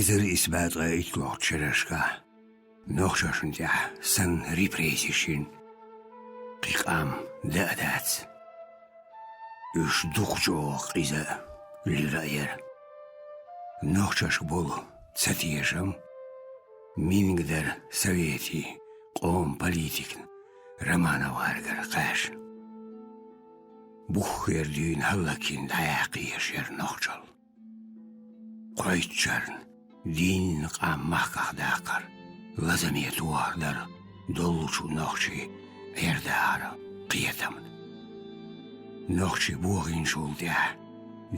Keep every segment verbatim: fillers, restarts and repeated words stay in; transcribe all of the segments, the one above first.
Эзар исс бӀе ткъаь итлагӀча шерашка нохчашна тӀехь санна репрессеш йина кхин къам даа дац. Уьш дукха чӀогӀа къиза а, луьра а яра. Нохчашка болу цатешам минга дара советийн къоман политикан Романовгара кхаьчна. Буххера дуьйна хӀаллакйина дӀаяккха езаш яра нохчалла. Кхойтта шарна дийнна къам махках даккхар, лазаме тохар дара доллучу нохчийн Ӏер-дахаран кхетамна. Нохчий бохийначул тӀаьхьа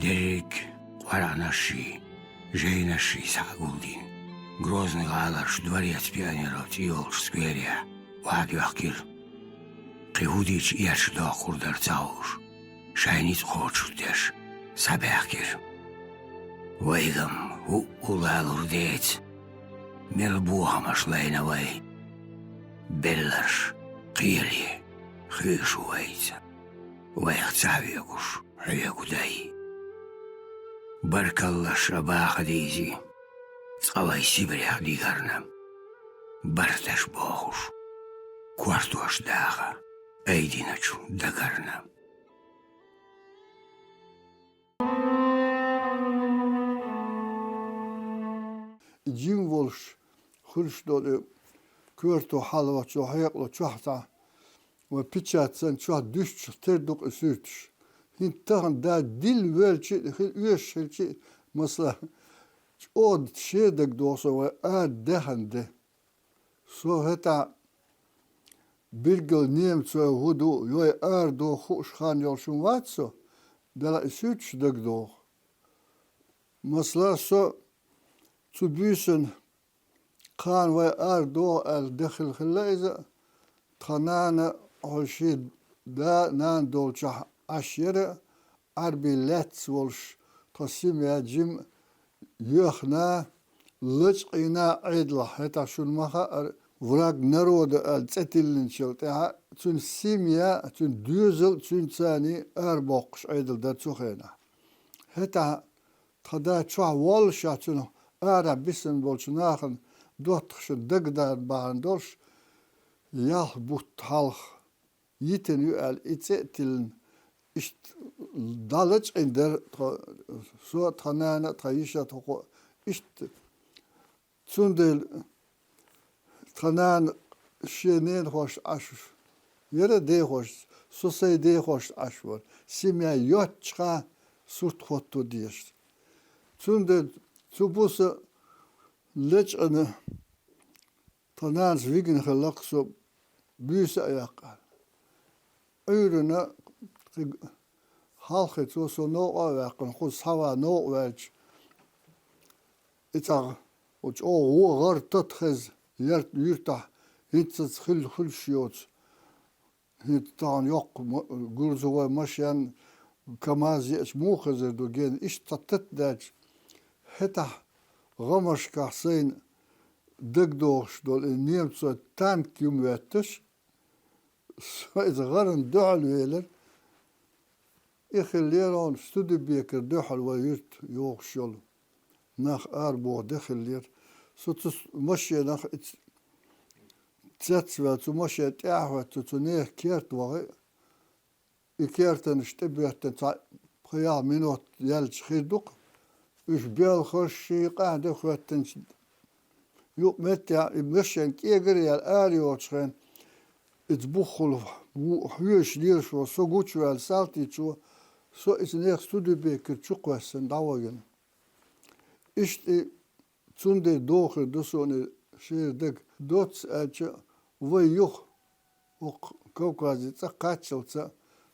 дерриг къоргӀанашший, жайнашший схьа а гулдина, Грозный-гӀаларчу Дворец пионеров цӀе йолчу скверехь охьадоьхкира. Кхин хӀун дича эшаш доккхур дара ца хууш, шайн ницкъ кхочушдеш схьабаьхкира. Вайгам хӀуъу лалур деца, мел бохамаш лайна вай. Белларш кхеле хуьйш ву вайца, вайх ца хьоьгуш хьоьгу дай. Баркаллаш а баха дийзи, цкъа вай Сибрех дигарна, барташ бохуш, кортош даха айдиначу дагарна. Жим волуш хуьлуш долу и коьрто хьалха цо хьекъало чохь цхьа вай печать санна чохь дуьстича тера ду-кх и суьрташ. ХӀинца тахана да дилла велча а, хи-, оьшуш хилча а, масала, чӀогӀа шен дагадогӀу со вай ара даьхна де. Со хӀетахь билггал немцой хӀун ду, йой ара доху хууш хан йолуш хӀума вац со, делахь и суьрташ дагадогӀу. Масала, со цу буьйсанна кхана вай ара догӀу аьлла де хилла хилла иза, тхан нана, хьо шен да а, нана долчохь Ӏаш яра, Ӏаьрбийн лаьцна волуш, тхан семья жим йоьхна, лачкъийна Ӏедалхь, хӀетахь шуна ма хаъара, враг народа аьлла цӀе тиллинчул тӀаьхьа, цуьнан семья, цуьнан доьзал а, цуьнан царний арабоккхуш Ӏедал дара цу хенахь. ХӀетахь тхан да чохь воллушехь, цунах арахь бисина болчу нахана доттагӀашна дагадан бахьана долуш, ялх бутт хьалха йитина ю аьлла, и цӀе а тиллина, иштта дӀалачкъийна дара тхо, со а, тхан нана а, тхан йиша а, тхо кхо а. Иштта, цундела тхан нана шен ненахошца Ӏаш яра, дехошца, со сайн дехошца Ӏаш вара. Семья йоццушехь сурт хӀотто дезаш. Цундела цу буса лачкъийна, тхан нанас вигна хилла-кх со буьйса а яккха. Ӏуьйранна кхин хьалххе цо со новкъа а ваьккхина, кхуза схьаван новкъа ваьлча, и цхьа чӀогӀа вон гӀар тата хеза, ярт-, юьртахь хӀинццалц хилла хуьлуш йоцу. ХӀинца тахана йоккха ма-, грузовой машен, КамАЗ еача муха хезар ду гена, иштта цхьа тата даьлча, хӀетахь гӀамашкахь сайна дагадогӀуш долу и немцойн танк юма хӀоьтташ, со иза гӀарна дуьхьал велира. И хиллера хьуна Студебекера дуьхьал вай юьрта йогӀуш йолу нах арабоху де хиллера. Со цу с-, машенах и ц-, цецваьлла, цу машен тӀе а хӀоьттина, цу нехан керта вахи, и кертанаш тӀебоьттина цхьа пхи-ялх минот яьлча хир ду-кх. Уьш белхаш ший къаьхьа де хӀоьттинчу юкъа меттехь, и машен кӀегар а яьлла, ара йоцучу хенахь, иза буххула ву-, хьоьжуш лелаш волу со гучуваьлла салтичо, со иза нехан Студебекера чукхоьссина дӀавахана. Иштта и цундела дохур ду суна и шера дага. Доцца аьлча, вай юха, хӀокху Кавказе цӀа кхаччалца,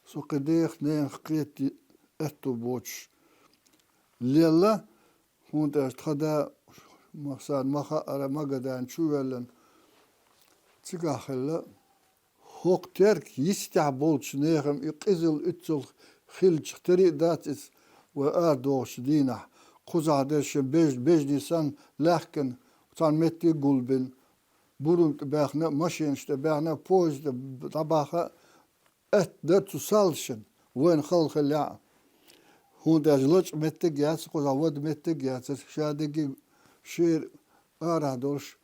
со кхин дех-ненах кхета аьтто боцуш лелла, хӀунда аьлча тхан да Махсан ма хаъара Магадане чу воьллина цигахь хилла. ХӀокху теркан йистехь болчу нехан и къизалла уьццул хилча, тера а дац иза вай арадохучу дийнахь. Кхузахь дерриш беж-, бежнаш санна лаьхкина, цхьана метте гулбина, бурам тӀе баьхна а, машенаш тӀе баьхна а, поезд тӀе дӀабаха а, атта дара цу салташна, вайна хала хиллехь а. ХӀунда аьлча лачкъа меттиг а яц, кхузахь вада меттиг а яцара, ша дерриге шера арахь долуш,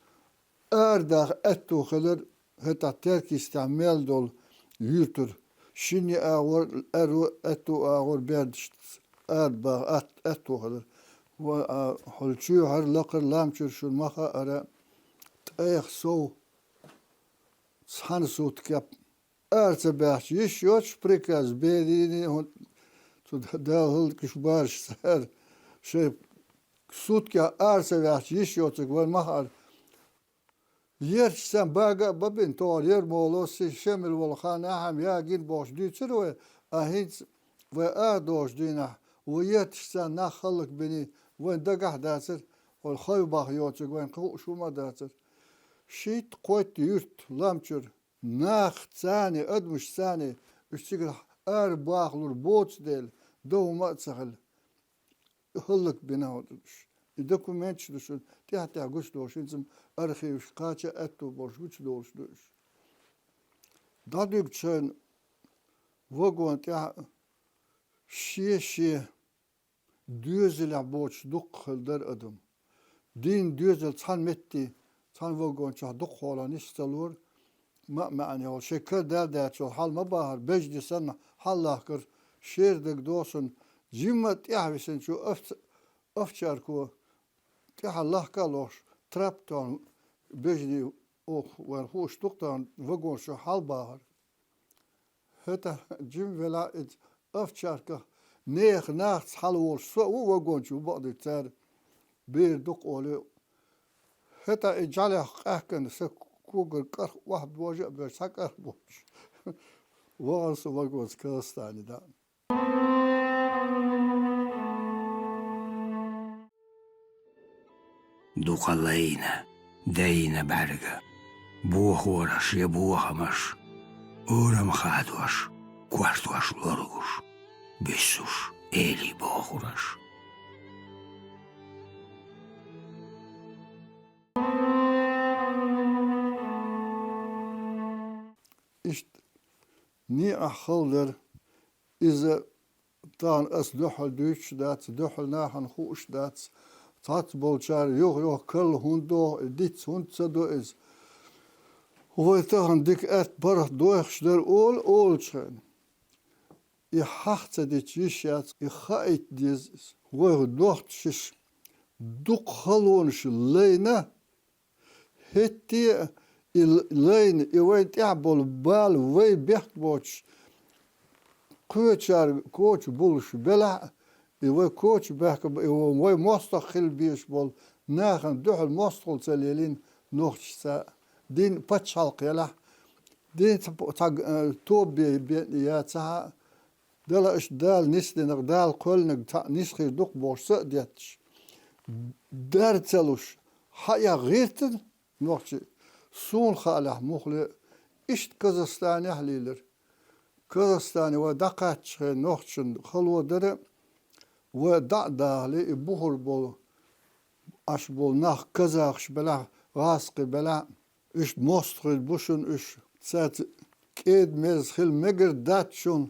арадаха аьтту хилар, хӀетахь Теркйистехь мел долу юьртара. Шинне агӀор аьрру, аьтту агӀор бердашца арабаха атт-, аьтту хилар. Ва, а, хьуьлла чоьхьара лакхара лам чуьра шуна ма хаара, тӀех сов цхьана сутка кеп ара ца баьхча, йиш йоцуш приказ берийн, хӀун-, цу Дала хӀаллакьхуьлуш бараш цара, шайн суткех ара ца ваьхча, йиш йоцург вайн ма хаара. Ерташ санна бага а бабина, тохара Ермоло, Шемал волу хан ахьа ма ягийна бохуш дуьйцура вай, а хӀинца вай арадохучу дийнахь, вай ерташ санна нах хӀаллакбиний, вайн дагахь а дацара, хьуна хай баха йоцург вайн хууш хӀума а дацара. Шийтта-кхойтта юьрт лам чуьра, нах царний, адамаш царний, уьш цигара арабахалур боцу дела, дан хӀума а ца хилла, хӀаллакбина хӀума ду уьш. И документаш ду шуна, тӀаьхьа-тӀаьхьа гучудолуш, хӀинца-м архивашка кхача аьтту болуш гучудолуш ду уьш. ДӀадуьгучу хенахь вагон тӀехь шен-шен доьзалехь боцуш дуккха хилла дара адам. Дийнна доьзал цхьана метте, цхьана вагон чохь дукха хьолахь нисса ца лора, ма а маьӀна йолу, шайн кара даьлла даьллачул хьал ма бахара, бежде санна хьаллахкара, шера дагадогӀу суна, жимма а тӀаьхьа висинчу овц-, овчарко тӀаьхьа лахка а лохуш, трап тахана, бежде оха вайн хууш ду-кх тахана, вагон чохь хьал бахара. ХӀетахь жима велахь иза овчарках, нехан нахаца хьалаволуш со а ву вагон чу, бакъдерг цара бер ду-кх олий. ХӀетахь и жӀаьлех къаьхкина сан когара кӀарх охьа божа а боьжча, цхьа кӀарх боцуш вахана со вагонца Казахстане даьӀна. Дукха лайна, дайна бӀаьрга, бохораш я бохамаш, орам хадош, кортош лоргуш, буьссуш элий бохураш. Иштта некъахь хала дара. Иза тахана ас дуьхьал дуьйцуш дац, дуьхьал нахана хууш дац. Цхьацболчара юха-юха карла хӀунда доху, и диц хӀунда ца до иза? Вай тахана дика аьтта бархӀ дойхуш дара олу, олучу хенахь. И хьаха ца дича йиш яц, и хаийта деза иза. Вай нохчаша дукха халонаш лайна, хӀетте а и л-, лайна, и вайн тӀехь болу бала вай бехк боцуш, кхечара коча булуш белахь а, и вай коча бехк, и вай мостагӀ хила безаш болу нахана дуьхьал мостагӀалла ца лелийна нохчашца, дин пачхьалкх елахь а, дин ца, ца, э, тоба бе-, бе-, яцахь а, Дала аша Дала нисдинарг, Дала кхоьллинарг цхьаъ нисхир ду-кх бохуш са а детташ, дар ца луш, хьаэха гӀиртина нохчий, суна хаалахь муххале а, иштта Казахстанехь а лийлира. Казахстане вай дӀакхаччахье нохчашна хало дара, вай дӀа а дахале, и бухур болу, Ӏаш болу нах казахаш белахь, гӀазкхий белахь, уьш мостагӀий бу шуна уьш. Цаьрца кӀеда-мерза хила мегар дац шуна,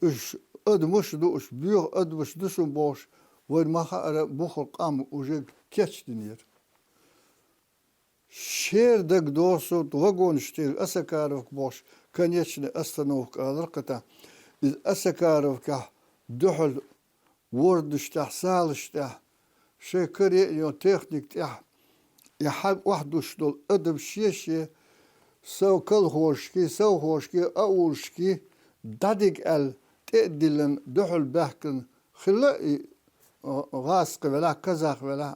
уьш адамаш а ду, уьш боьха адамаш ду шуна бохуш, вайна ма-хаъара бухара къам уже кечдинера. Шера дагадогӀу суна вагонаш тӀера Осакаровка бохуш, конечная остановка алара кхетахь. Иза Осакаровкехь дуьхьал ворданаш тӀехь, салаш тӀехь, шайн каре а йолу техника тӀехь, и хьаг охьадуш долу адам шен-шен сов-, колхозашкий, совхозашкий, аулашкий дӀадига аьлла, тӀе а диллина, дуьхьал баьхкина хилла и, а, гӀазкхи велахь, казах велахь.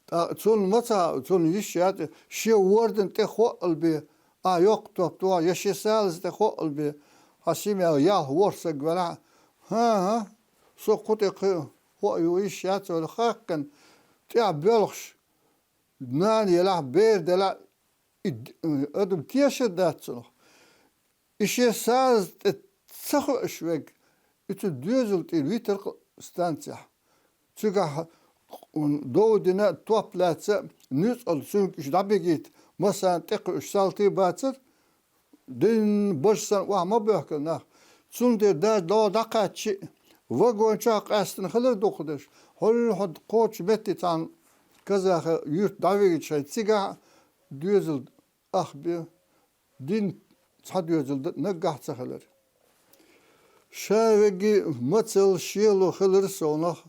ТӀаккха цунна ма ца, цунна йиш яц, шен вордан тӀе хоъал бе, ахь йоккха топ тухахь, я шен салаза тӀе хоъал бе, хьан семья ялх-ворхӀ саг велахь, хӀан-хӀа, со кху тӀе кхин хоъ ю йиш яц аьлла, хаккхина, тӀехь боьлхуш, нана елахь, бер делахь, и д-, адам тешар дац цунах. И шен саза тӀе ца хоуьйтуш верг, и цу доьзал тӀера витар-кх станцехь. Цигахь дов дина, топ лаьцна, нуьцкъала цуьнга уьш дӀабигийта, массарна тӀекхуьуш салтий бацара, дин бажа санна охьа ма боьхкира нах. Цундела даже догӀа дӀакхаьччи, вагон чохь къаьстина хилар дукхадерш. Хьуьлла хьо кхочу метте цхьана казахий юрта дӀавигача хана цигахь доьзал ах бен, дин цхьа доьзал д-, наггахь ца хилар. Ша веги мацалла шело хилар совнах,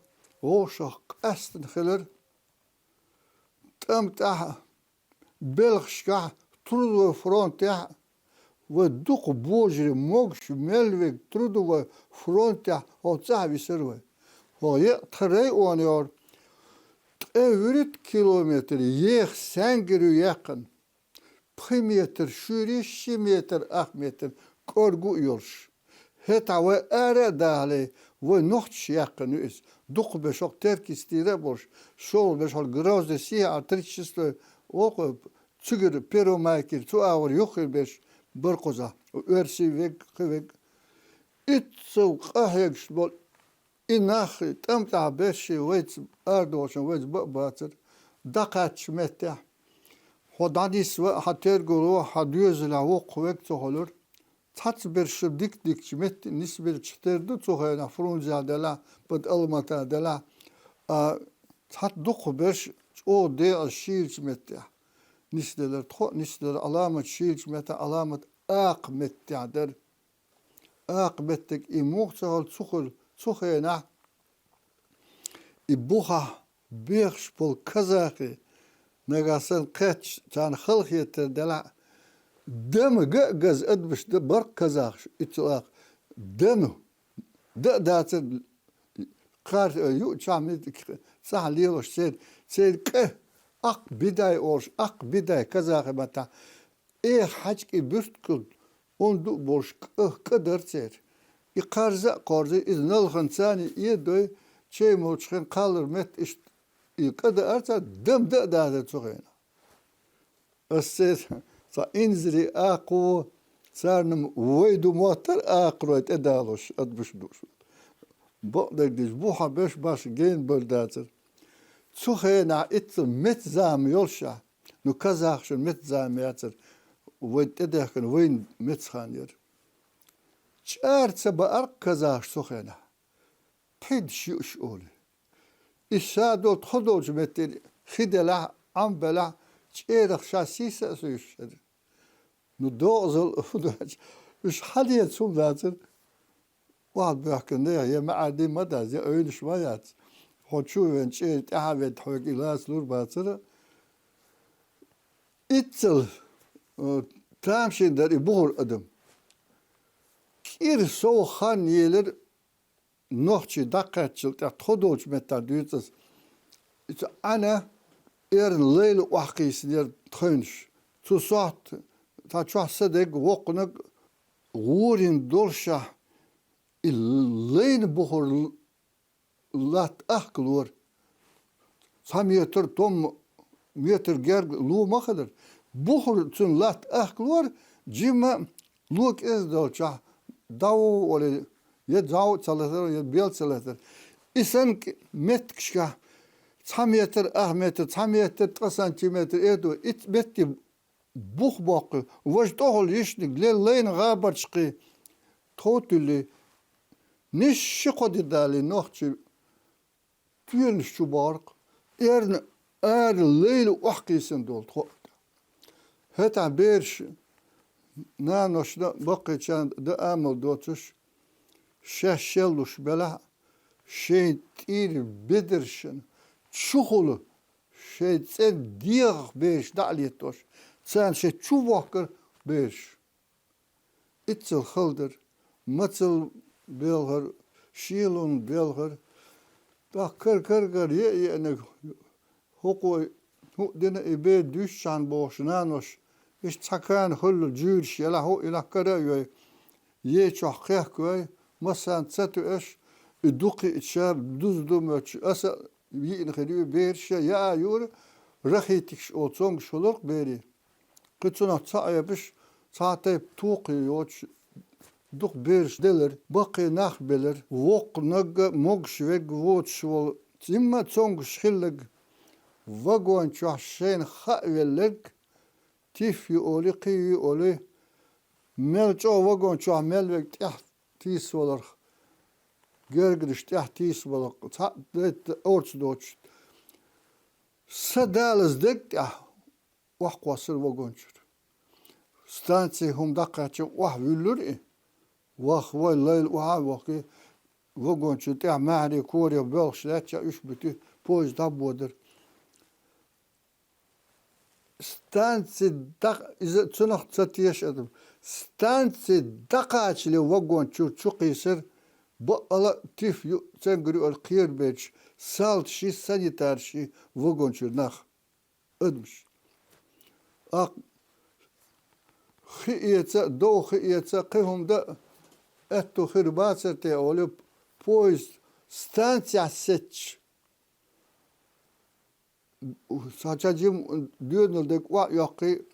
вовшах къаьстина хилар. ТӀам тӀехь, белхашкахь, трудовой фронтехь, вай дукха божаре, могуш мел вег трудовой фронтехь хӀокху цӀахь висар вай. ХӀокху еккъа тхан районе йолу ткъе вуьрхӀитта километр еха саьнгара ю яьккхина. Пхи метр шуьйра, ши метр ах метр кӀорга а йолуш. ХӀетахь вай ара а дахале, вай нохчаша яьккхина ю иза. Дукхахберш хӀокху Теркйистера а болуш, шолгӀа берш хьал Грозный сехьа тридцать шестой, оха цуьнгара Первомайкера, цу агӀор юххера берш бара кхузахь, оьрсий вег, кхин вег. Иццал къахьегаш болу и нах, и тӀам тӀехь берш вайца арадолчун вайца бан а бацара, дӀакхаьчча меттехь. Хьо дӀанисва а, хьан тергало, хьан доьзалехь воккха вег ца хуьлура. Цхьацца берш дика-дикачу метте нисбелча тера ду цу хенахь Фрунзехь делахь, под Алмата делахь, а цхьацца дукхахберш чӀогӀа декъаза шийлачу меттехь нисделира, тхо а нисделира, Ӏаламат шийлачу меттехь, Ӏаламат акха меттехь дара. Акха меттиг и муха ца хуьлу цу хенахь, и бухахь бехаш болу казахий, нагахь санна кхетча, царна халахетар делахь а, дама ган а газа адамаш дан бара казахаш, иццул акха, дама дан а дацара, кхар юучохь меттиг цӀахь лелош церан, церан кӀа, акха бидай олуш, акха бидай казахий маттахь, эха хьаьжкӀий буьртигал онда а болуш кӀа, кӀа дара церан. И кхарза а кхорзий, иза налхана царний эдой, чай молчу хенахь кхаллар метта иштта и кӀа даар царна, дама дан а дацара цу хенахь. Ас церан цхьа инзаре акхаво, царна-м вай ду моттара акхарой тӀедалош, адамаш дууш. Бакъдерг дийцича, бухахь берш башха гена бар дацара. Цу хенахь иццул меца зама йолуш а, ну, казахашна меца зама яцара, вай тӀедехкина вайна меца хан яра. ЧӀара ца баара казахаш цу хенахь. Пхьидаш юуш олий. И ша долу тхо долчу меттера хи делахь, Ӏам белахь, чӀерах ша сийса а суьйсуш яра. Ну, докъазалла а хӀун дац, уьш хьалеца хӀума дацара. Охьа боьхкина нехан я маьӀарди ма дац, я эвлаш ма яц. Хьо чу а вен, чӀера тӀаьхьа а ведда, хьоьга и лаца лур бацара. Иццал, э, тамашийна дара и бухур адам. КӀира сов хан елира, нохчий дӀакхаьччал тӀехь тхо долчу меттехь дуьйцу ас. Иза Ӏана эрна лайна охьакхийсинера тхевнаш. Цу сохьта цхьа чохь са дерг, воккханаг гӀорин долшахь, и лайна бухур латта ахкалора. Цхьа метр, томма метр герга ло ма хилира. Бухур цуьнан латта ахкалора, жимма ло кӀеза долчохь, дӀа ву олий, я зӀов а ца латара, я бел а ца латара. И санна кӀ-, меттигашкахь цхьа метр, ах метр, цхьа метр, ткъа сантиметр, эдо, итт метте бух боккхуьйту, важа тӀехула йишниг лела лайна гӀабарчкхий, тхов туьллий, ниш ши-кхо де далий нохчий тоьланаш чу бохург, эрна ара лайна охьакхийсина долу тхо. ХӀетахь бераш, наношна а, баккхийчарна дан амал доцуш, шаьш шеллуш белахь а, шайн тӀера бедаршна чухула шайн цӀен дегӀах бераш дӀа а летош, царна шайн чу вохкара бераш. Иццал хала дара, мацалла белхар, шелонан белхар. ТӀаккха кар-каргара е а еанарг, хӀокхо хӀуъа дина и бер дуьйцучхьана бохуш нанош, иштта цхьа кана хуьллу жуьйраш елахь, хӀуъа елахь кара а йой, ечохь кхехкой, массарна ца тоьаш, и дукхиъча ша дуза ду моьттуш, аса а йиъна хир ю, бераш а яа юра, рахитикаш олу цомгуш хуьлуркх берийн. Кхин цунах ца Ӏебаш, цхьа а тайпа токхе йоцуш, дукха бераш делара, баккхий нах белара, воккханиг а, могуш верг а воцуш волу, цимма а цомгуш хилларг, вагон чохь шайна хаа велларг, тиф ю олий, кхин ю олий, мел чӀогӀа вагон чохь мел верг тӀехь тийсаваларх, гергарш тӀехь тийсаваларх, цхьаъ дайтта орца доцуш, Са далаза дег тӀехь охьакхоссар вагон чуьра. Станци хӀума дӀакхаьчча, охьавуьллура и. Ваха вай лайла охьа а вахкий, вагон чуьра тӀехь маьхьарий корех боьлхуш лаьттача уьш битий, поезд дӀабодар. Станци дӀа-, иза цунах ца теша адам. Станци дӀакхачале вагон чуьра чукхийсар, бакъала а тиф ю-, ценгара юкъара кхерабераш, салташи санитараши вагон чуьра нах. Адамаш. Акх, хи эца а, дов хи эца а, кхин хӀума дан а аьтту хир бацар те олий, поезд станцехь сецча. Цхьа жима доьналла дерг охьа а йоккхий,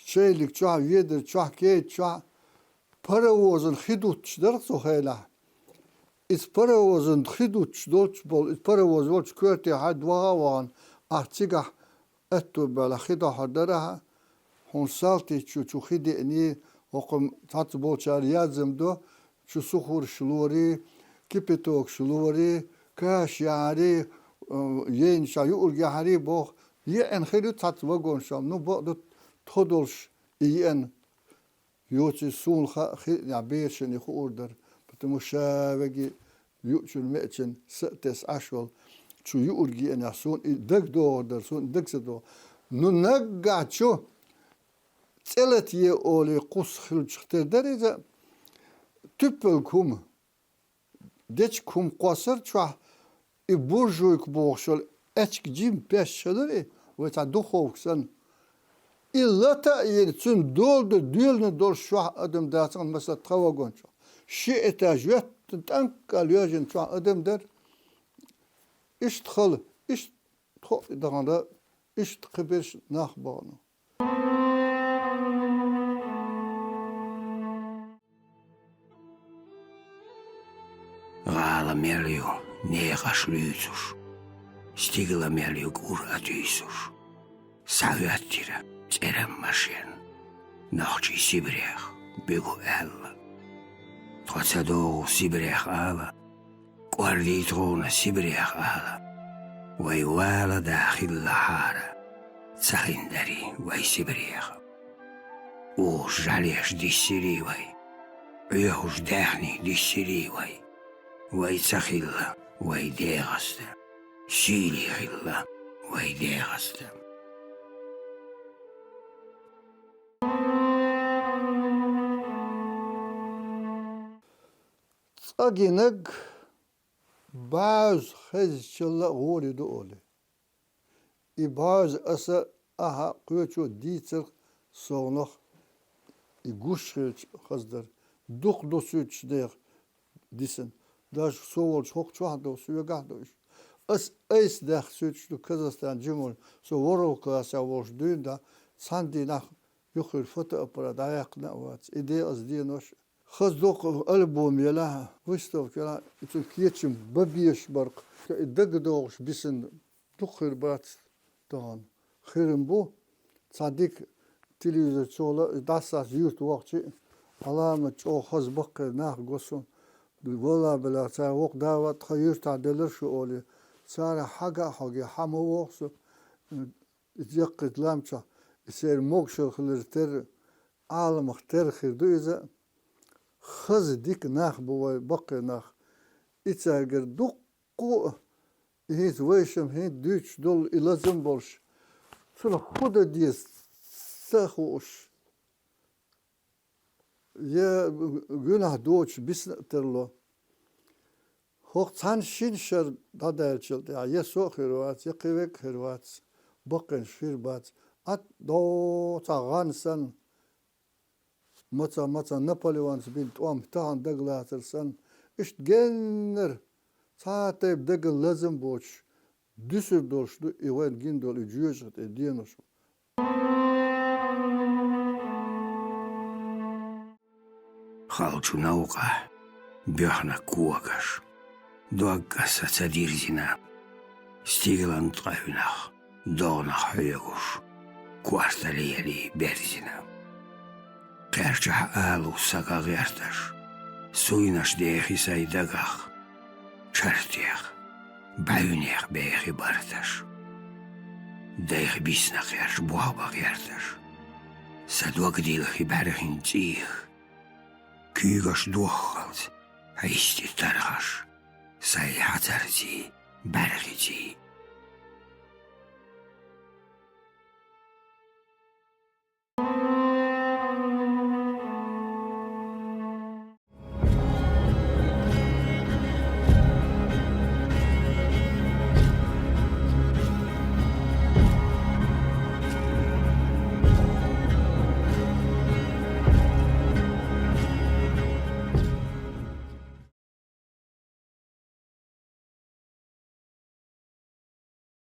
шейлиг чохь, ведар чохь, кеда чохь, паровозан хи дутташ дара цу хенахь. Иза паровозан хи дутташ долчу болу, иза паровоз волчу коьртехьа догӀа а вахана, ахь цигахь аьтту баьлла хи дохьур дара ахьа, хьуна салтичу чу хи деъний, хӀокху цхьацца болчара яззам до, чу сухарш лорий, кипятокаш лорий, каш яхьарий, э, ейначохь юург яхьарий боху, еана хир ю цхьацца вагонашкахь, ну, бакъду тхо долуш и еана. Йоций суна хаьа хиънехь берашна и хуур дара, потому ша веги юучун меачун са а тесна Ӏаш волу, чу юург еанехь суна и дага догӀур дара, суна и дага ца догӀу. Ну, наггахь чу цӀе латае олий кхус хилчух тера дара иза, туьппалг хӀума, дечиг хӀума кхоссар чохь, и буржуйка бохуш йолу аьчка жима пеш хилира и, вай цхьа духовка санна. И лата а йина, цуьнан дола ду доьлна долуш чохь адам дацахь, масала, тхан вагон чохь. Ши этаж йоьттина, тӀанккал йоьжна чохь адам дара. Иштта хала, иштта тхо а дахана, иштта кхиберш нах бахана. ГӀала мел ю некъаш луьйцуш, стигала мел ю кӀур а туьйсуш. СхьахӀоьттира цӀеран машен, нохчий Сибрех буьгу аьлла. Тхо ца догӀу Сибрех ала, кӀордий тхуна Сибрех ала. Вай вала да хилла хьара, ца хин дарий вай Сибреха. Узуш жӀалеш диссирий вай, Ӏоьхуш даьхний диссирий вай. Вай ца хилла вай ДегӀаста, сийли хилла вай ДегӀаста. ЦӀа гинарг бӀозза хезначул а гӀоли ду олий. И бӀозза аса, ахьа кхечо дийцарх совнах и гуш хилча хаза дара, дукха доссуьйтуш нехан дисина. Даже со волчу хӀокху чохь а ду, соьгахь а ду уьш. Ас айса даьхна суьйтуш ду Казахстан жимур, со ворхӀалгӀа классехь волуш дуьйна да, цхьана дийнахь юххера фотоаппарат дӀаяьккхина а вац. И декъаза денош хаза доккха альбом елахь, выставка елахь, и цуьнан кечам бан безаш бара-кх. И дага догӀуш бисина дукха хир бац тахана. Хирам бу, цхьа дика телевизор чухула дӀасаца юьрта вахча а, Ӏаламат чӀогӀа хаза баккхий нах го суна. Валла-билла, цара вокху дава тхан юьртахь делира шу олий. Цара хьага а хьоге, хьан ма воху со. Иза яккхийта лам чохь, и церан могушалла хилар терра, Ӏаламах терра хир ду иза. Хаза дика нах бу вай, баккхий нах. И цаьргара дуккха а, и хӀинца вайшимма хӀинца дуьйцуш долу и лазам болуш, цунах хӀун дан деза ца хууш, я гуьнахь доцуш бисина а тарло. ХӀокху цхьана шина шарна дӀадаьллачул тӀаьхьа я со а хир вац, я кхин верг а хир вац, баккхийнаш хир бац. Ӏад догӀу цхьа гӀан санна, маца-маца Наполеонца бина тӀом тахана дагалацар санна, иштта геннара цхьа а тайпа дагна лазам боцуш, дуьсур долуш ду и вайна гина долу и жоьжахати денош. Халчу новкъахь боьхна когаш, догга са ца дирзина, стигалан ткъа уьнах догӀнах хьоьгуш, корта лелий берзина. Кхерчахь алу сага гӀерташ, суйнаш дехи сайн дагах, чартех, бӀаьвнех бехи барташ. дайх биснакъерш бохба гӀерташ. Са дог дилхи бӀархин цӀийх, куьйгаш доххалц хьайсти тархаш, сай хьацарций, бӀархиций